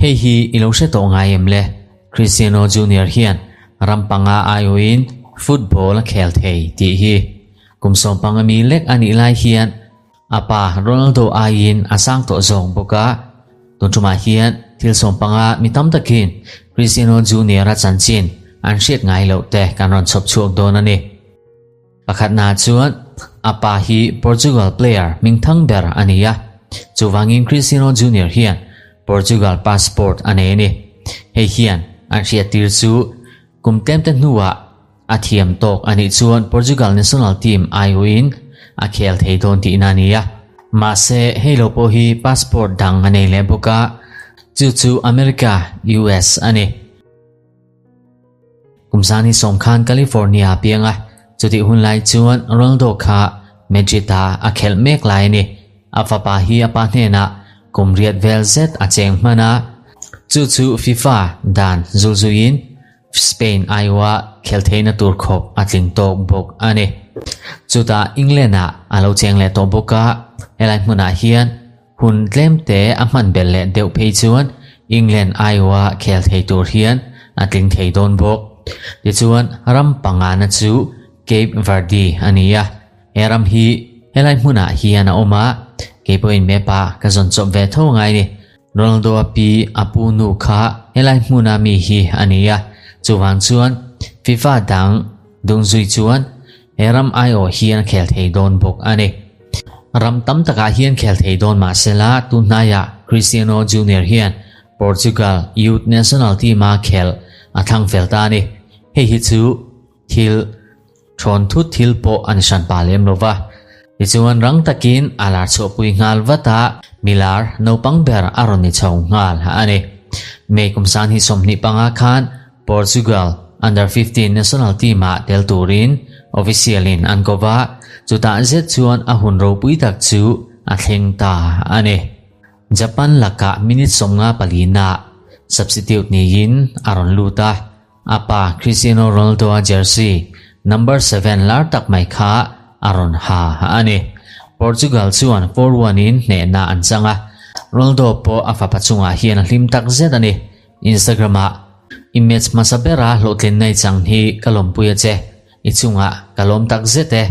Hei hi i lo hre tawh ngai em le? Cristiano Junior hian ram panga aiawhin football a khel thei tih hi. Kum sawmpanga mi lek a nih lai hian a pa Ronaldo aiin a sang tawh zawk bawk a. Tun tumah hian thil sawmpanga mi tam takin Cristiano Junior-a chanchin an hriat ngai loh te kan rawn chhawp chhuak dawn a ni. Pakhatna chuan a pa hi Portugal player hmingthang ber a ni a, chuvangin Cristiano Junior hian Portugal passport a nei a ni. Hei hian an hriattir chu kum tlemte hnuah a thiam tawk a nih chuan Portugal national team aiawhin a khel thei dawn tihna a ni a. Mahse, hei lo pawh hi passport dang a nei leh bawk a, chu chu America, US, a ni. Kum sani sawm khan California a piang a, chutih hun lai chuan Ronaldo kha Madrid-ah a khelh mek lai a ni. A fapa hi a pa hnenah kum riat vel zet a cheng hman a, chu chu FIFA dan zulzuiin Spain aiawha khelh theihna tur khawp a tling tawk bawk a ni. Chutah England-ah a lo cheng leh tawh bawk a, helai hmunah hian Hun tlemte a hman belh leh deuh phei chuan England aiawha khel thei tur hian a tling thei dawn bawk. Tichuan, ram pangana chu Cape Verde a ni a, he ram hi helai hmunah hian a awm a, kei pawhin map-a ka zawn chawp ve tho ngai ni. Ronaldo-a pi a pu nu kha helai hmuna mi hi a ni a, chuvang chuan FIFA dang dungzui chuan He ram aiawh hian a khel thei dawn bawk a ni. Ram tam takah hian khel thei dawn mah sela tun hnaiah Cristiano Junior hian Portugal Youth National Team-a khel a thlang fel ta a ni. Hei hi chu thil thawn thut thil pawh a ni hran pah lem lo va. Tichuan rang takin a lar chhuahpui nghal vat a, milar naupang ber a rawn ni chho nghal a ni. May kum sang hi 25 khan Portugal Under 15 national team-ah tel turin official-in an ko va, chutah zet chuan a hun ropui tak chu a thleng ta a ni. Japan lakah minute 54 substitute niin a rawn lut a, a pa Cristiano Ronaldo-a jersey number 7 lar tak mai kha a rawn ha a ni. Portugal chuan 4-1 in hnehna an chang a, Ronaldo pawh a fapa chungah hian a hlim tak zet a ni. Instagram-ah image hmasa bera hlawhtlin nei chang hi ka lawmpui a che, i chungah ka lawm tak zet e,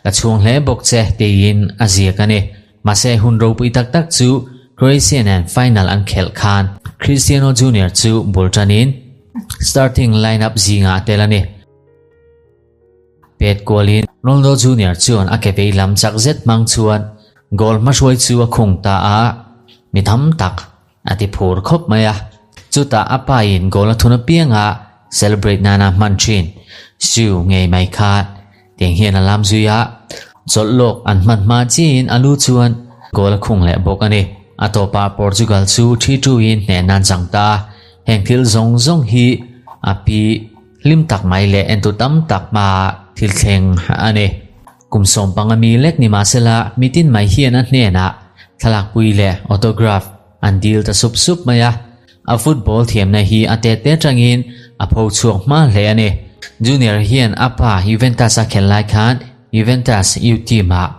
ka chhuang hle bawk che tiin a ziak a ni. Mahse hun ropui tak tak chu Croatia nen final an khelh khan Cristiano Junior chu bul tanin starting line-up zingah a tel a ni. Pet kualin Ronaldo Junior chuan a ke vei lam chak zet hmang chuan goal hmahruai chu a khung ta a, mi tam tak A ti phur khawp mai a, chutah a pa in goal a thun apianga celebrate nana hman thin Sue ngei mai kha tiang hian a lam zui a, chawlh lawk an hman hma chiin a lu chuan goal a khung leh bawk a ni. A tawpah Portugal chu 3-2 in hneh nan chang ta a, heng thil zawng zawng hi a pi hlim tak mai leh entu tam tak hmaah thil thleng a ni. Kum 15 mi lek ni mahsela mitin mai hian a hnenah thlalakpui leh autograph an dil ta sup sup mai a, a football thiamna hi a tet te atangin a pho chhuak hma hle a ni. Junior hian a pa Juventus a khelh lai khan Juventus U team ah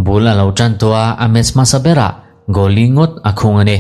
bul a lo tan tawh a, a match hmasa berah goal li ngawt a khung a ni.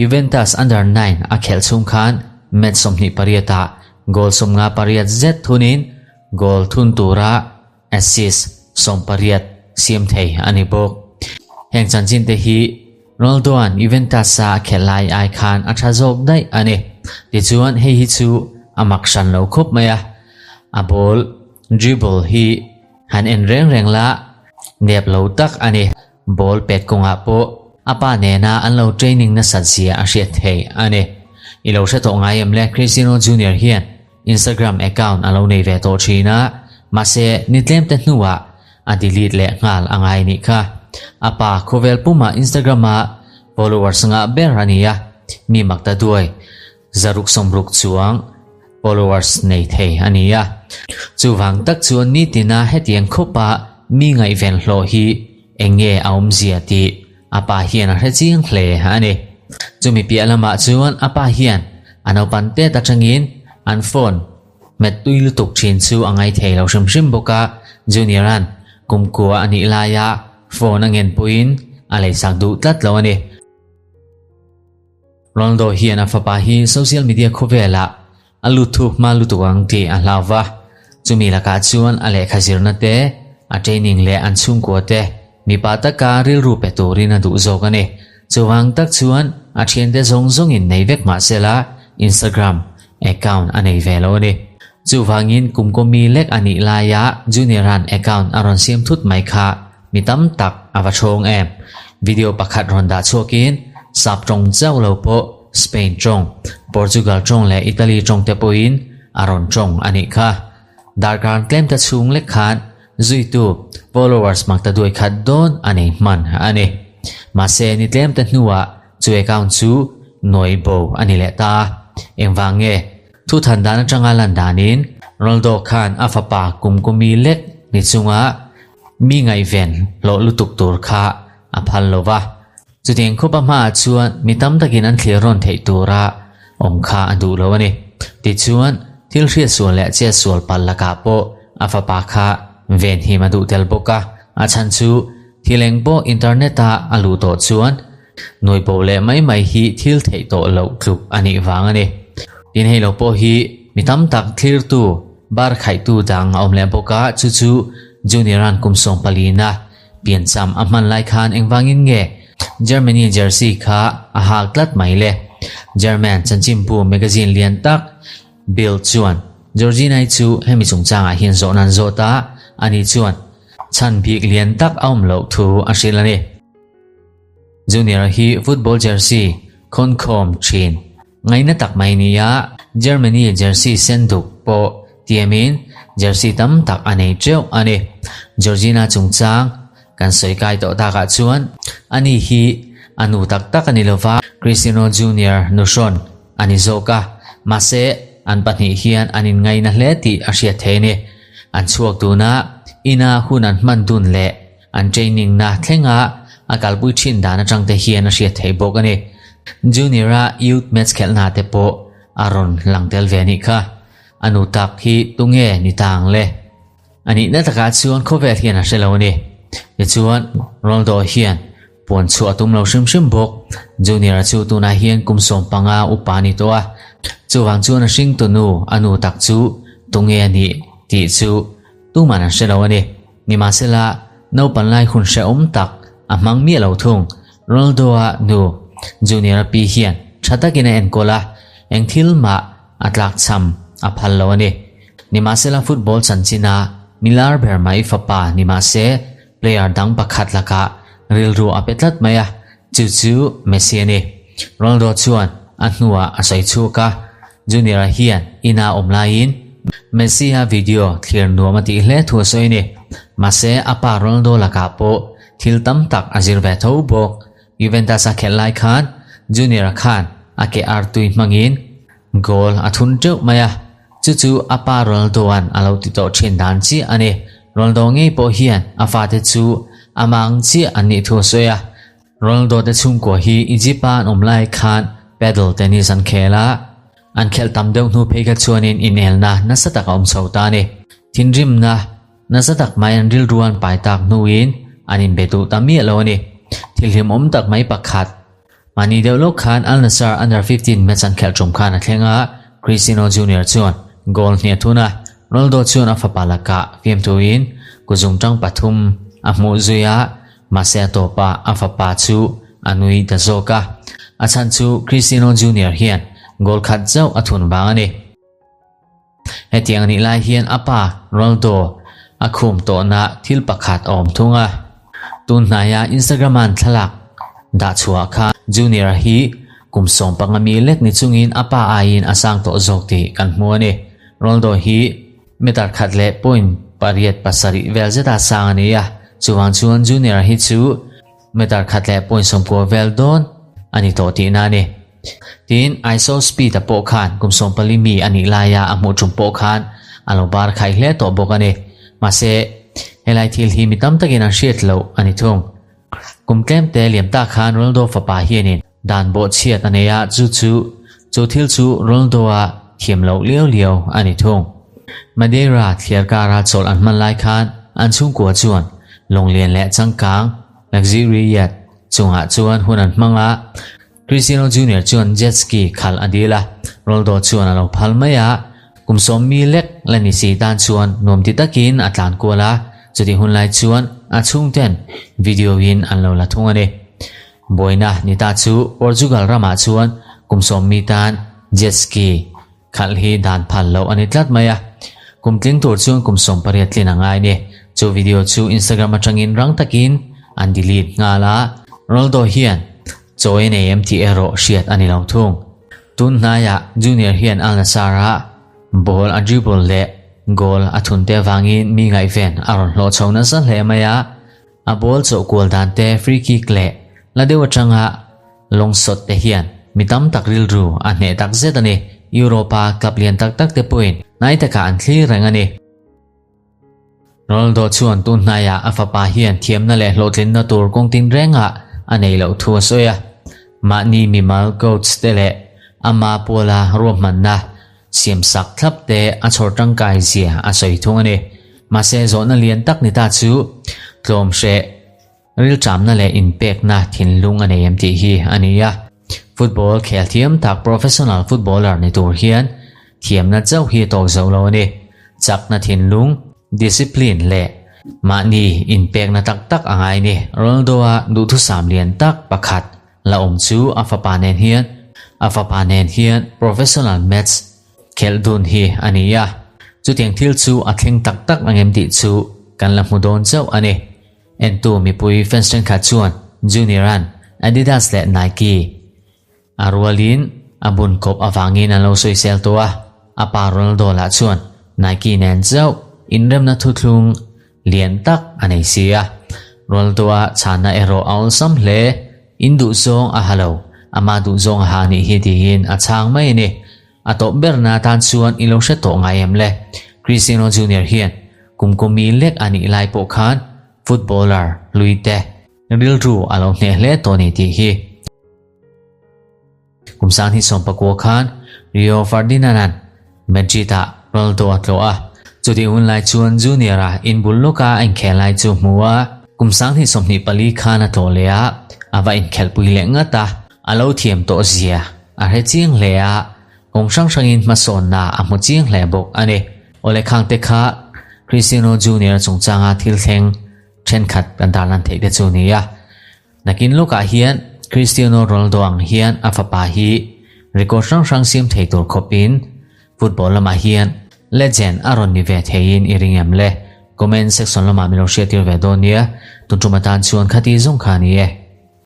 Juventus under 9 a khelh chhung khan match 28 ah goal 58 zet thunin goal thun tura Assist 18 siam thei a ni bawk. Heng chanchin te hi Ronaldo-a'n Juventus-a a khelh lai ai khan a tha zawk daih a ni. Tichuan hei hi chu a mak hran lo khawp mai a, a ball dribble hi han en reng reng la nep lo tak a ni. Ball pet kawngah pawh a pa nena an lo training nasat zia a hriat thei a ni. I lo hre tawh ngai em le Cristiano Junior hian Instagram account a lo nei ve tawh thin a, mahse ni tlemte hnuah a delete leh nghal a ngai nih kha. A pa khawvel pumah Instagram-a followers ngah ber a ni a, mi makta duai 660 chuang followers nei thei a ni a. Chuvang tak chuan nitina hetiang khawpa mi ngaihven hlawh hi eng nge a awmzia tih a pa hian a hre chiang hle a ni. Chumi piah lamah chuan a pa hian a naupan tet atangin an phone hmet tui lutuk thin chu a ngai thei lo hrim hrim bawk a, Junior-a'n kumkua a nih laia phone a ngen pawhin a leisak duh tlat lo a ni. Ronaldo hian a fapa hi social media khawvelah a lut thuk hma lutuk ang tih a hlau va, chumi lakah chuan a lehkha zirna te, a training leh an chhungkua te mipa taka rilru pe turin a duh zawk a ni. Chuvang tak chuan a thiante zawng zawngin nei vek mah sela Instagram account a nei ve lo a ni. Chuvangin kum kawmi lek a nih laia Junior-a'n account a rawn siam thut mai kha Mi tam tak a va ṭhawng em? Video pakhat rawn dah chhuakin sap ṭawng chauh lo pawh Spain ṭawng, Portugal ṭawng leh Italy ṭawng te pawhin a rawn ṭawng a nih kha. Darkar tlemte chhung lek khan zuitu, followers, makta duai khat dawn a nei hman a ni. Mahse ni tlemte hnuah chu account chu nawi bo a ni leh ta. Engvang nge? Thu than dan atanga lan danin Ronaldo khan a fapa kum kumi lek ni chunga Mi ngaihven hlawh lutuk tur kha a phal lo va, chutiang khawpa hmaah chuan mi tam takin an thlir rawn theih tura awm kha a duh lo a ni. Tichuan, thil hriatsual leh chetsual palh lakah pawh a fapa kha venhim a duh tel bawk a, a chhan chu thil eng pawh internet-a a luh tawh chuan nuai bo leh mai mai hi thil theih tawh loh tluk a nih vang a ni. Tin hei lo pawh hi mi tam tak thlirtu Bar khaihtu dang a awm leh bawk a, chu chu Junior-a'n kum 14 a piancham a hman lai khan engvangin nge Germany jersey kha a hak tlat mai le? German chanchinbu magazine lian tak Bild chuan Georgina-i chu hemi chungchangah hian zawhna an zawt a, ani chuan chhan bik lian tak a awm loh thu a hrilh a ni. Junior hi football jersey khawnkhawm thin. Ngaihna tak mai nia, Germany jersey sen duk pawh tiamin jersey tam tak a nei teuh a ni. Georgina chungchang kan sawi kai tawh takah chuan ani hi a nu tak tak a ni lova, Cristiano Junior nuhrawn a ni zawk a, mahse an pahnih hian an inngaihna hle tih a hriat thei a ni. An chhuak tuna ina hun an hman dun leh An training na thlenga a kalpui thin dan atang te hian a hriat theih bawk a ni. Junior a youth match khelhna te pawh a rawn lang tel ve a nih kha. A nu tak hi tunge ni ta ang le? A nihna takah chuan khawvel hian a hre lo a ni. Tichuan Ronaldo hian puan chhuah a tum lo hrim hrim bawk. Junior-a chu tunah hian kum 15 upa a ni tawh a. Chuvang chuan a hringtu nu a nu tak chu tunge a nih tih chu tuman an hre lo a ni. Nimahsela, naupan lai hun hrehawm tak a hmang miah lo thung. Ronaldo-a nu Junior-a pi hian tha takin a enkawl a, eng thil mah a tlakchham a phal lo a ni. Nimahsela football chanchina milar ber mai fapa ni mahse player dang pakhat lakah rilru a pe tlat mai a, chu chu Messi a ni. Ronaldo chuan a hnuah a sawi chhuak a, Junior-a hian ina awm laiin Messi-a video thlir nuam a tih hle thu a sawi a ni. Mahse, a pa Ronaldo lakah pawh thil tam tak a zir ve tho bawk. Juventus-a khelh lai khan Junior-a khan a ke artui hmangin goal a thun teuh mai a, chu chu a pa Ronaldo-a'n a lo ti tawh thin dan chiah a ni. Ronaldo ngei pawh hian a fate chu a mang chiah an nih thu a sawi a. Ronaldo te chhungkua hi Egypt-a an awm lai khan paddle tennis an khel a, an khelh tam deuh hnu phei kha chuanin inelna nasa tak a awm chho ta a ni. Thinrimna nasa tak mai an rilru an pai tak hnuin an inbe duh ta miah lo a ni. Thil hlimawm tak mai pakhat, mahni deuh lawk khan Al Nassr Under 15 match an khelh tum khan a thleng a, Cristiano Junior chuan goal hniah thun a, Ronaldo chuan a fapa lakah fiamthuin kuzungṭang pathum a hmuh zui a, Mahse a tawpah a fapa chu a nui ta zawk a, a chhan chu Cristiano Junior hian goal khat zauh a thun vang a ni. Hetiang a nih lai hian a pa Ronaldo a khum tawhna thil pakhat a awm thung a. Tun hnaia Instagram-a'n thlalak dah chhuah kha Junior hi kum 15 mi lek ni chungin a pa aiin a sang tawh zawk tih kan hmu a ni. Ronaldo hi Meter khat leh point pariat pasarih vel zeta sang a ni a, chuvang chuan Junior hi chu meter khat leh point 90 vel dawn a ni tawh tihna a ni. Tin, ISO speed-a pawh khan kum 14 mi a nih laia a hmuh tum pawh khan a lo bar khai hle tawh bawk a ni. Mahse, helai thil hi mi tam takin an hriat loh a ni thung. Kum tlemte liam tak khan Ronaldo fapa hianin dan bawhchhiat a nei a, chu chu chu thil chu Ronaldo-a thiam loh liau liau a ni thung. Madeira thliar kara chawlh an hman lai khan an chhungkua chuan lawnglian leh changkang, luxury yacht, Chungah chuan hun an hmang a, Cristiano Junior chuan jet ski khalh a dil a, Ronaldo chuan a lo phal mai a, kum 10 mi lek la ni si tan chuan nuam ti takin a tlan kual a, chutih hun lai chuan a chhungten video in an lo la thung a ni. Buaina ni ta chu Portugal ramah chuan kum 10 mi tan jet ski khalh hi dan phal loh a ni tlat mai a, kum tling tur chuan kum 18 tlin a ngai ni. Chu video chu Instagram atangin rang takin an delete nghal a, Ronaldo hian chawi a nei em tih erawh hriat a ni lo thung. Tun hnaiah Junior hian Al Nassr-a ball a dribble leh goal a thun te avangin mi ngaihven a rawn hlawh chho nasa hle mai a, a ball chawh kual dan te, free kick leh la deuh atanga lawng sawt te hian mi tam tak rilru a hneh tak zet a ni. Europa club lian tak tak te pawhin hnai takah an thlir reng a ni. Ronaldo chuan tun hnaiah a fapa hian thiamna leh hlawhtlinna tur kawng tinrengah a nei loh thu a sawi a. Mahni mimal coach te leh ama puala ruahmanna siamsak thlap te a chhawr tangkai zia a sawi thung a ni. Mahse zawhna lian tak ni ta chu tlawm hreh Rilṭamna leh inpekna thinlung a nei em tih hi a ni a. Football khel thiam tak professional footballer ni tur hian thiamna chauh hi a tawk zo lo a ni. Chakna thinlung, discipline leh mahni inpekna tak tak a ngai ni. Ronaldo-a duhthusam lian tak pakhat la awm chu a fapa nen hian a fapa nen hian professional match khelh dun hi a ni a. Chutiang thil chu a thleng tak tak angem tih chu kan la hmu dawn chauh a ni. Entu mipui fans thenkhat chuan Junior-a'n Adidas leh Nike a rualin a bun kawp avangin an lo sawisel tawh a, a pa Ronaldo lah chuan Nike nen chauh inremna thuthlung lian tak a nei si a. Ronaldo-a chhanna erawh a awlsam hle, In duhzawng a ha lo, ama duhzawng a ha nih hi tiin a chhang mai a ni. A tawp berna atan chuan i lo hre tawh ngai em le? Cristiano Junior hian kum kumi lek a nih lai pawh khan footballer hlui te rilru a lo hneh hle tawh ni tih hi. Kum 2019 khan Rio Ferdinand-a'n Madrid-ah Ronaldo a tlawh a, chutih hun lai chuan Junior-a inbul lawka a inkhel lai chu hmu a, kum 2024 khan a tlawh leh a, a va inkhelhpui leh ngat a, a lo thiam tawh zia a hre chiang hle a, kawng hrang hrangin hmasawnna a hmu chiang hle bawk a ni. Awle khangte kha Cristiano Junior chungchanga thil thleng thenkhat kan tarlan theih te chu ni a. Nakin lawkah hian Cristiano Ronaldo ang hian a fapa hi record hrang hrang siam thei tur khawpin football lamah hian legend a rawn ni ve theiin i ring em le? Comment section lamah min lo hriattir ve dawn nia. Tun tum atan chuan khati zawng kha a ni e.